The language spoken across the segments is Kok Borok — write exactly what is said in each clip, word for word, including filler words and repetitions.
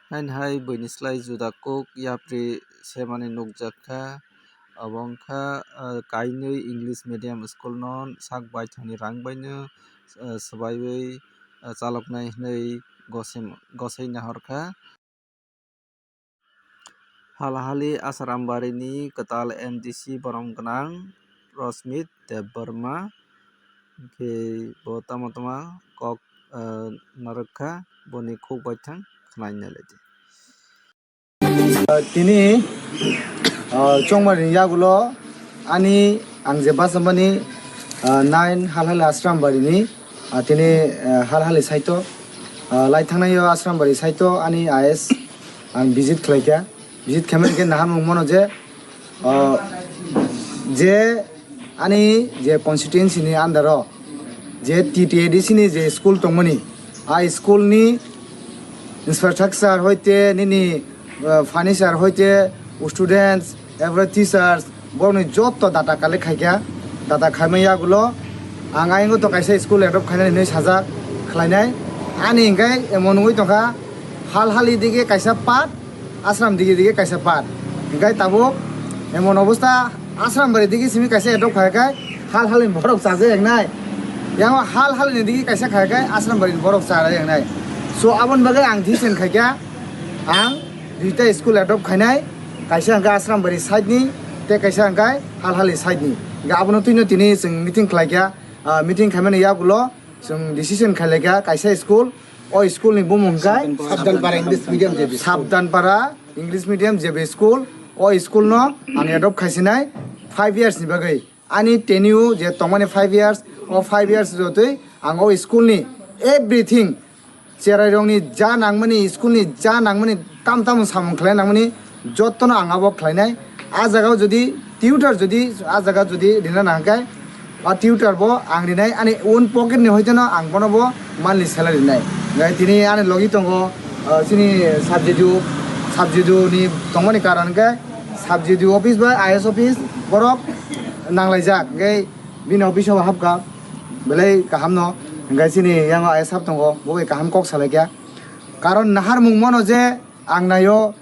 Haini hai buini slai juda kuk yapri semani nukjak kha. Obo wngkha, ah, kainwi English medium school no sak baithangni rang baino, ah, swbaiwi, ah, chaloknai hwnwi gosem-, gosai nahor kha. Halhali Asrambari ni kwtal M D C borom gwnang Rosmit Debbarma, hwnkhe bo tamo tamo kok, ah, narwk kha, boni khuk baithang khnai nai lai di. Tini, ah, chongmani yagulo ani ang je bachapmani, ah, nine Halhali Asrambari ni, ah, tini, ah, Halhali saito, ah, lai thangnai o Asrambari saito ani I S ang visit khlaikha. Visit khaimani khe naharmung mano je, ah, je ani je constituency ni under o je T T A D C ni je school tongmani, a school ni infrastructure hoite nini, ah, furniture hoite students, every teachers, borokni joto data collect khaikha. Data khaima yagulo ang ayang to kaisa school adopt khainani hinwi sajak khlainai. Ani hwnkhe emon wngwi tongkha, Halhali dige kaisa part, Asram dige dige kaisa part. Hwnkhe tabuk emon obostha Asrambari dige simi kaisa adopt khai khai Halhali ni borok chaja yangnai. Yang Halhali ni dige kaisa khai khai Asrambari ni borok chaja yangnai. So aboni bagwi ang decision khai kha ang duita school adopt khainai, kaisa hwnkhe Asrambari side ni tei kaisa hwnkhe Halhali side ni. Hwnkhe abono twino tini chwng meeting khlai kha, ah, meeting khaimani yagulo chwng decision khai lai kha kaisa school, o school ni bumung hwnkhe Sabdanpara English Medium J B. Sabdanpara English Medium J B school. O school no ang adopt khaisinai five years ni bagwi. Ani tenure je tongmani five years, o five years jotoi ang o school ni everything, cherai rokni ja nangmani, school ni ja nangmani, tam tamo samung khlai nangmani, jotono ang abo khlainai. A jaga o jodi tutor jodi a jaga jodi rina nangkhe, a tutor bo ang rinai, ani own pocket ni hoiteno ang bono bo monthly salary rinai. Hwnkhe tini ani logi tongo, ah, chini subject, subject ni tongmani karon khe subject office bai I S office borok nanglaijak. Hwnkhe bini office o hapkha, belai kaham no, hwnkhe chini yang I S sab tongo, bo bai kaham kok salai kha. Karon naharmung mano je ang naio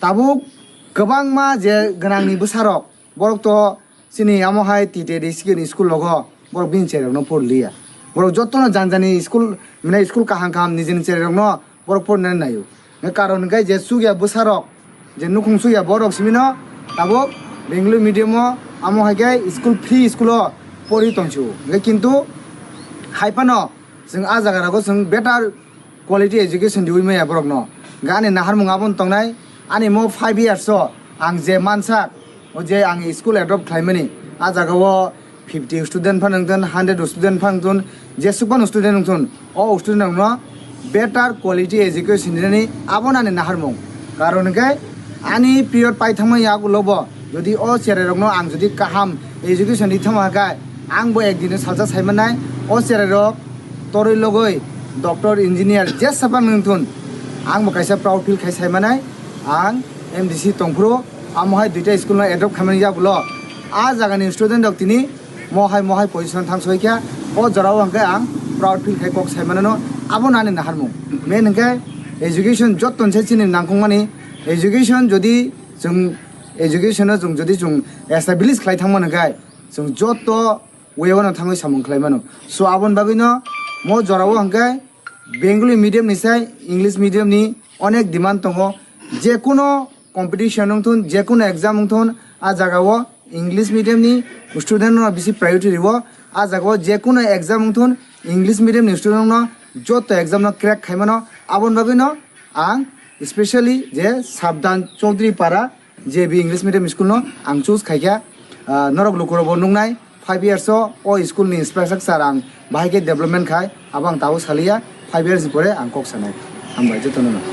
tabuk kwbangma je gwnangni bwsarok, borok to chini amo hai T T A D C ni school logo borok bini cherai rokno porliya. Borok jotono jani jani school, mane school kaham kaham nijini cherai rokno borok porina naio. Hwnkhe karon hwnkhe je chukya bwsarok, je nukhung chukya borok simino tabuk Bengali medium o, amo hai khe school, free school o pori tongsu. Hwnkhe kintu hai phano chwng a jaga rogo chwng better quality education riwi maya borokno. Hwnkhe ani naharmung abono tongnai, ani mo five years o ang je mansak, o je ang school adopt khlaimani, a jaga o fifty student phano wngthun, hundred student phano wngthun, jesuk phano student wngthun, o student rokno better quality education rinani abono ani naharmung. Karon hwnkhe ani period paithangma yagulo bo jodi o cherai rokno ang jodi kaham education ri thangma khe ang bo ekdino salsa saimanai, o cherai rok toroi logoi doctor, engineer jesa phano wngthun, ang bo kaisa proud feel khai saimanai. Ang M D C tongphuru amo hai duita school no adopt khaimani yagulo a jagani student rok tini mohai mohai position thang soi kha, o jora o hwnkhe ang proud feel khai kok sai manano, abo nani naharmung. Main hwnkhe education jotton se chini nangkukmani, education jodi chwng education no chwng jodi chwng establish khlai thangmani hwnkhe chwng joto way o no thangwi samung khlai mano. So aboni bagwi no mo jora o hwnkhe Bengali medium ni sai English medium ni onek demand tongo. Jekuno competition wngthun, jekuno exam wngthun, a jaga o English medium ni student no bisi priority riwo. A jaga o jekuno exam wngthun, English medium ni student no joto exam no crack khai mano. Aboni bagwi no ang specially je Sabdan Chaudhary Para J B English Medium School no ang choose khai kha. Ah, norok lukurok bo nuknai, five years o, o school ni infrastructure ang bahai khe development khai, abo ang tabuk saliya, five years ni pore ang kok sanai. Hambai jotono no.